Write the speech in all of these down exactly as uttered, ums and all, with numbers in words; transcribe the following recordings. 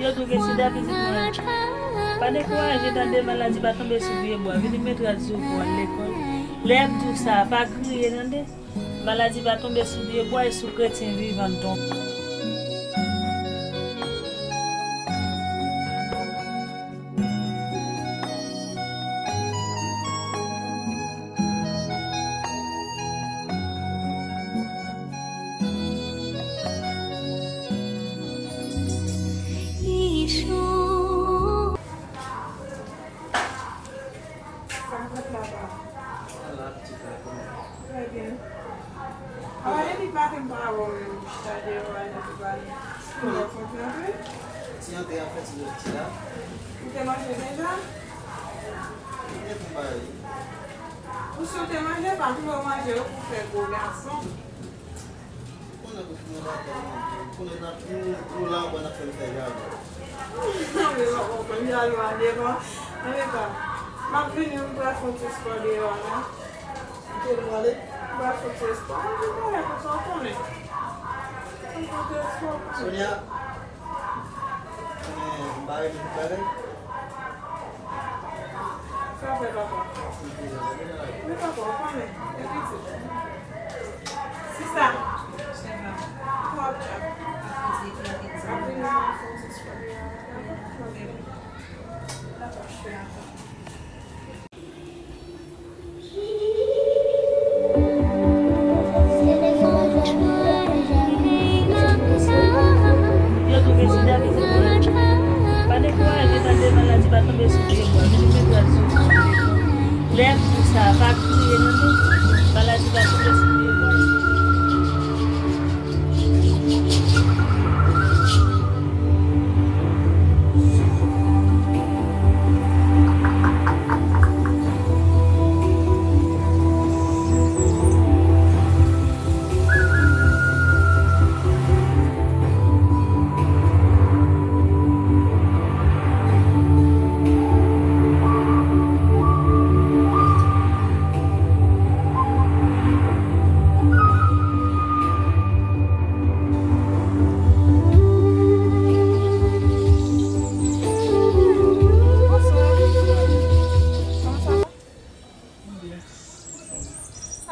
Yo tou gen sida, pitit mwen. Pa dekouraje, tande, maladi pa tonbe sou pye bwa. Vini met rad sou ou pou al lekòl. Lè m di w sa, pa kriye, tande. Maladi pa tonbe sou pye bwa, e sou kretyen vivan l tonbe. Sa fèt la, pa? Sa la, pitit la, kòman? Trè byen. Apa depi maten m pa wè w menm, ou chita deyò a, epi pa gen moun k ap fè ti antre? Ti antre a fèt sou lòt ti la. Ou te manje deja? Ou te fè bagay. Ou si w te manje, pa vle w manje yo pou fè gwo gason. Ou konnen pou fini w pa fè manje. Ou konnen n ap, nou, nou la ankò n ap fè l fè jalou. Men w ap fè m jalou a devan. Anben pa. M ap vini, m pral fè yon ti spò deyò a la. Kote nou prale? M pral fè yon ti spò. Mwen di talè konsa, w konnen. Fè yon ti spò. Sonia. Konnen m pa rele tout bagay. Sa fè papa. Wi papa, ou konnen, e pitit. Sista. Kòman w ap fè? Ap vin nan fè ti spò. Dakò, cheri. Yo tou gen sida, pitit mwen. Pa dekouraje, tande, maladi pa tonbe sou pye bwa. Vini met rad sou ou. Lè m di w sa, pa kriye, tande. Maladi pa tonbe sou pye bwa.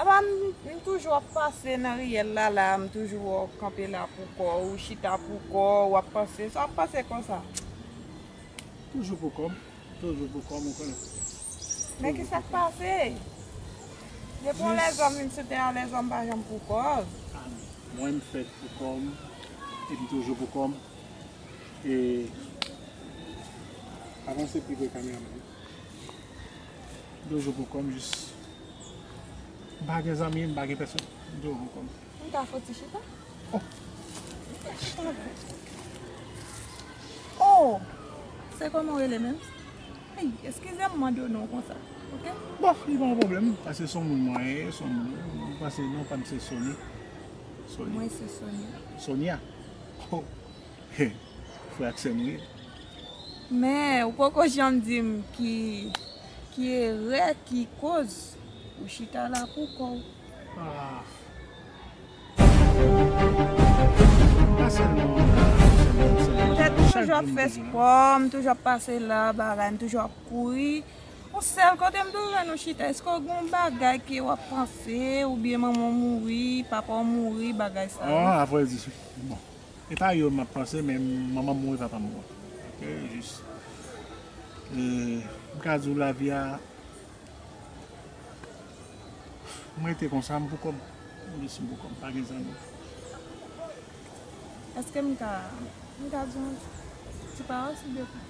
Apa m, m toujou ap pase nan riyèl la, la, m toujou wè w kanpe la pou kò w, ou chita pou kò w, w ap panse. Sa w ap panse konsa? Toujou pou kò m. Toujou pou kò m, ou konnen. Men ki sa k pase? Depi yon lèzòm vin sou tè a, lèzòm pa janm pou kò l. Mwen, m fèt pou kò m, e m toujou pou kò m. E avanse pi pre kameramann. Toujou pou kò m, jis M pa gen zanmi, m pa gen pèsonn. M di w ankò. M ka fè w ti chita? Oh. Oh! Se kòman w rele menm? Ey, eskize m mande w non konsa, oke? Bon, li pa yon pwoblèm, paske se yon moun mwen ye, se yon moun, m panse non pa m se Sony. Sony. Mwen se Sonia. Sonia? Oh, he, frè ak sè nou ye. Men, ou poko janm di m ki, ki erè, ki koz ou chita la pou kò w. Ah. Pa sèlman, pa sèlman, sèlman. Poutèt m toujou ap fè spò, m toujou ap pase la, bagay, m toujou ap kouri. Yon sèl kote m toujou wè nou chita. Èske w gen yon bagay ke w ap panse, oubyen manman w mouri, papa w mouri, bagay sa yo? Ah, avrèdi, bon. E pa yo m ap panse, men manman m mouri, papa m mouri. Ok, jis. E, m ka di w lavi a, mwen rete konsa, m pou kò m. Mwen resi m pou kò m, pa gen zanmi. Èske m ka, m ka di yon ti pawòl, silvouplè?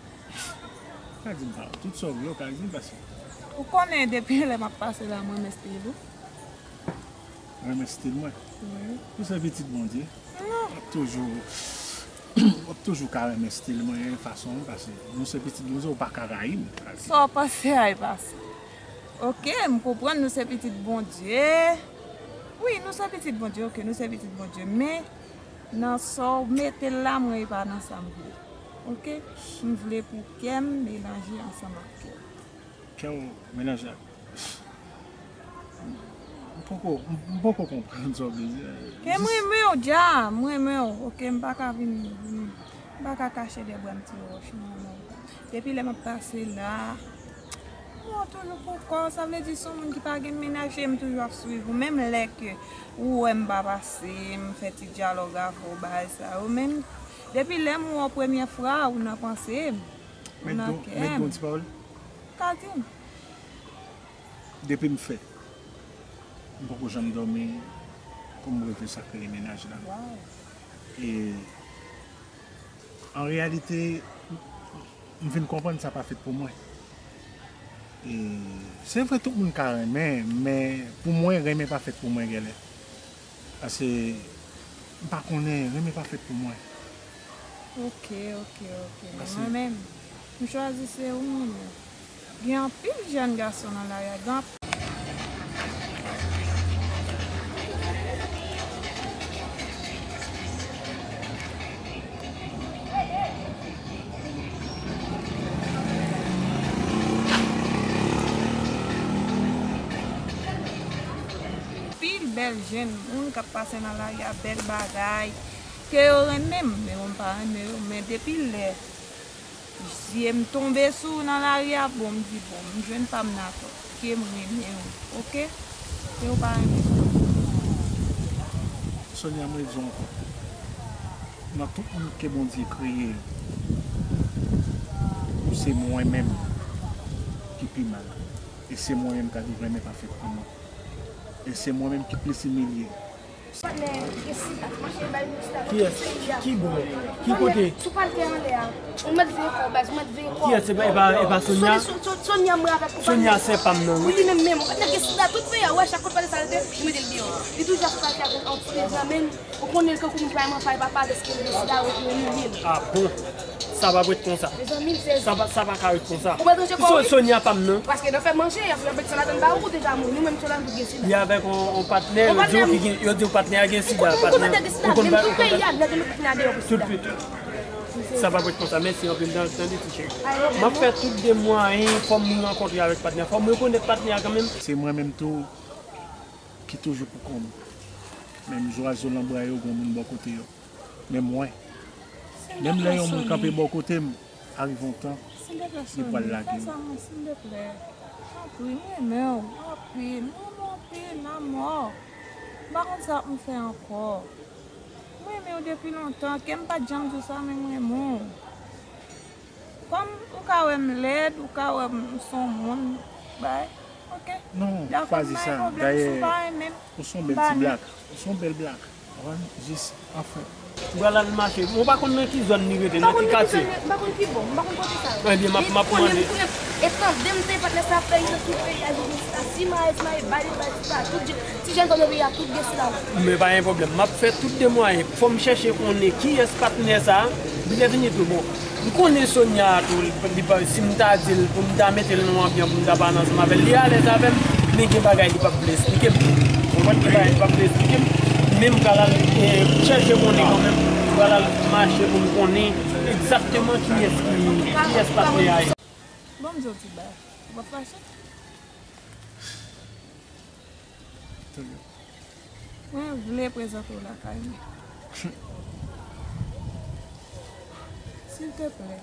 Ka di m pawòl. Tout sa w vle, w ka di m, paske. Ou konnen depi lè m ap pase la, mwen renmen stil ou. Renmen stil mwen? Wi. Ou se pitit Bondye. Non. W ap toujou, w ap toujou ka renmen stil mwen, fason m, paske nou se pitit Bondye, ou pa ka rayi m. Sa w panse a e pa sa. Oke, m konprann nou se pitit Bondye. Wi, nou se pitit Bondye, oke, nou se pitit Bondye. Men, nan sa w mete l la, mwen e pa nan sa m vle. Oke? M vle pou kè m melanje ansanm ak kè w. Kè w melanje ak M poko, m, m poko konprann sa w vle di. Ke m renmen w dja, m renmen w, oke, m pa ka vin, vin, m pa ka kache dèyè bra m tire wòch, non, non. Depi lè m ap pase la, mwen toujou pou kò, sa vle di se yon moun ki pa gen mennaj e m toujou ap swiv ou, menm lè ke ou wè m pa pase, m fè ti dyalòg avè w, bagay sa yo, men depi lè m wè w premyè fwa, ou nan panse m, ou nan kè m. Mèt di yon ti pawòl? Ou ka di m. Depi m fèt, m poko janm dòmi pou m reve sa k rele mennaj la. Wow. E, an reyalite, m vin konprann sa pa fèt pou mwen. E, se vre, tout moun ka renmen, men pou mwen, renmen pa fèt pou mwen, genlè. Paske m pa konnen, renmen pa fèt pou mwen. Oke, oke, oke. Men mwen menm, m chwazi se ou m renmen. Gen anpil jèn gason nan lari a, gen anpil. Anpil bèl jèn moun k ap pase nan lari a, bèl bagay, ke yo renmen m, men mwen m pa renmen yo. Men depi lè zye m tonbe sou ou nan lari a, bon, m di, bon, m jwenn pa m nan atò, ke m renmen w, oke? Ke w pa renmen m. Sonia, mwen di w ankò, nan tout moun ke Bondye kreye yo, ou se mwen menm ki pi mal. E se mwen menm k ap viv renmen pa fèt pou mwen. E se mwen menm ki plis imilye. Patnè gen sida, mache bay moun sida nan tout peyi a. Kiyès? Ki bò? Ki kote? Sou palkè anlè a. Ou mèt veye kò w, baz, ou mèt veye kò w. Kiyès? Se pa, e pa, e pa Sonia? Soni, So-, So-, Sonia mwen avèk ou. Sonia se pa m nan, wi. Wi, li menm menm. Nèg gen sida tout peyi a, ou wè chak kote pale sa l te, li mete l deyò. Li toujou ap sou palkè a, an ti pye granmen. Ou konnen l kankou moun ki pa menm anfay papa, dèske l gen sida, ou pou imilye l. Ah bon? Sa p ap ret konsa. Mezanmi, m sezi. Sa pa, sa pa ka ret konsa. Ou pa tranje kò w, wi. Sonia pa m nan. Paske nan fè manje, y ap, y ap met san ladann ba ou, ou deja mouri. Nou menm, san ladann, tout gen sida. Li avèk yon, yon patnè, yo di w ki gen, yo di w patnè a gen sida. Ou konn patnè a gen sida, menm tout peyi a, nèg yo met patnè a deyò pou sida. Tout suit. Sa p ap ret konsa. Mèsi anpil, tande, ti cheri. M ap fè tout de mwayen, fò m rankontre avèk patnè a. Fò m rekonèt patnè a kanmenm. Se mwen menm tou ki toujou pou kò m. Menm zwazo nan bwa yo, gen moun bò kote yo. Men mwen, menm lè yon moun kanpe bò kote m, arive yon tan, li pral lage m. Silvouplè, Sonia, fè sa mwen, silvouplè. Tanpri, m renmen w anpil, m renmen w anpil, amò. M pa konn sa pou m fè ankò. M renmen w depi lontan, ke m pa t janm di w sa, men m renmen w. Kòm ou ka wè m lèd, ou ka wè m se yon moun, bay, oke. Non, pa di sa. Dayè, ou se yon bèl ti blak. Ou se yon bèl blak. Ou konprann? Jis, anfen. M pral al mache. Mwen pa konn nan ki zòn li rete, nan ki katye. M pa konn ki bò, m pa konn kote sa ye. Ebyen, m ap, m ap mande. E tande m te patnè sa ap fè nan tout peyi a, jodi a. Si maye, si maye, bay yo, bay yo, tout je-, ti jèn fanm nan peyi a, tout gen sida. Men pa gen pwoblèm. M ap fè tout de mwayen. Fò m chèche konnen kiyès patnè sa. Li vini tou bon. M konnen Sonia tou, li, li pa, si m ta di l pou m ta mete l nan yon anbyans pou m ta pale ansanm avè l, li alèz avè m, men gen bagay li p ap vle esplike m. Ou konprann, gen bagay li p ap vle esplike m. Men m pral al, eh, chèche konnen kanmenm. M pral al mache pou m konnen egzakteman kiyès ki, kiyès patnè a ye. Bon, m di w ti bagay. Ou p ap fache? Mwen vle prezante w lakay mwen. Silteplè.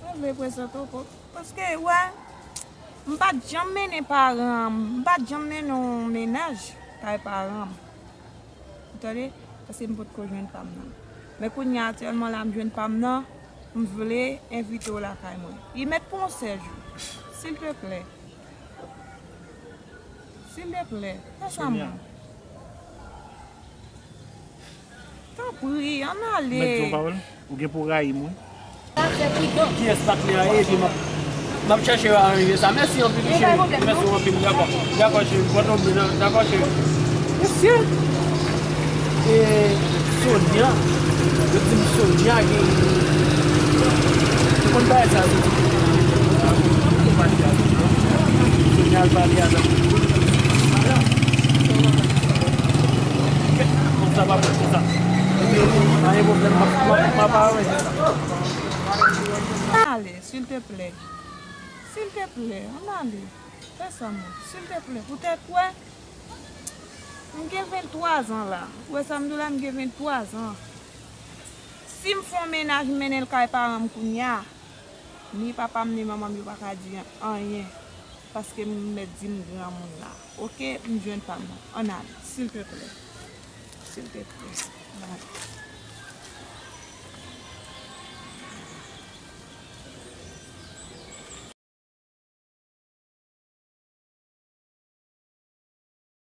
Mwen vle prezante w pou, paske, wè, m pa t janm mennen paran m, m pa t janm mennen yon mennaj kay paran m. Ou tande? Paske m potko jwenn pa m nan. Men kounye a, aktyèlman la, m jwenn pa m nan, m vle envite w lakay mwen. Li mèt pou yon sèz jou. Silteplè. Silteplè, fè sa, mwen. Tanpri, ann ale. Mèt di yon pawòl, ou gen pou rayi m, wi. Kiyès patnè a ye, epi m ap, m ap chèche aranje sa. Mèsi anpil, cheri. Mèsi anpil, dakò. Dakò, cheri. Pòte w byen, dakò, cheri. Mesye. E Sonia, yo di m Sonia gen, ou konn bagay sa, Sonia? Sonia al pale a nan. Konsa pa fè konsa. Epi, pa gen pwoblèm, m ap, m ap, m ap aranje sa. Ale, silteplè. Silteplè, ann ale. Fè sa, mwen. Silteplè, poutèt wè. M gen venntwa zan la. Ou wè sa m di w la, m gen venntwa zan. Si m fè yon mennaj, m mennen l kay paran m kounye a, ni papa m, ni manman m, yo pa ka di anyen. Paske m mèt di m granmoun la. Oke, m jwenn pa m nan. Ann ale, silteplè. Silteplè. Ann ale.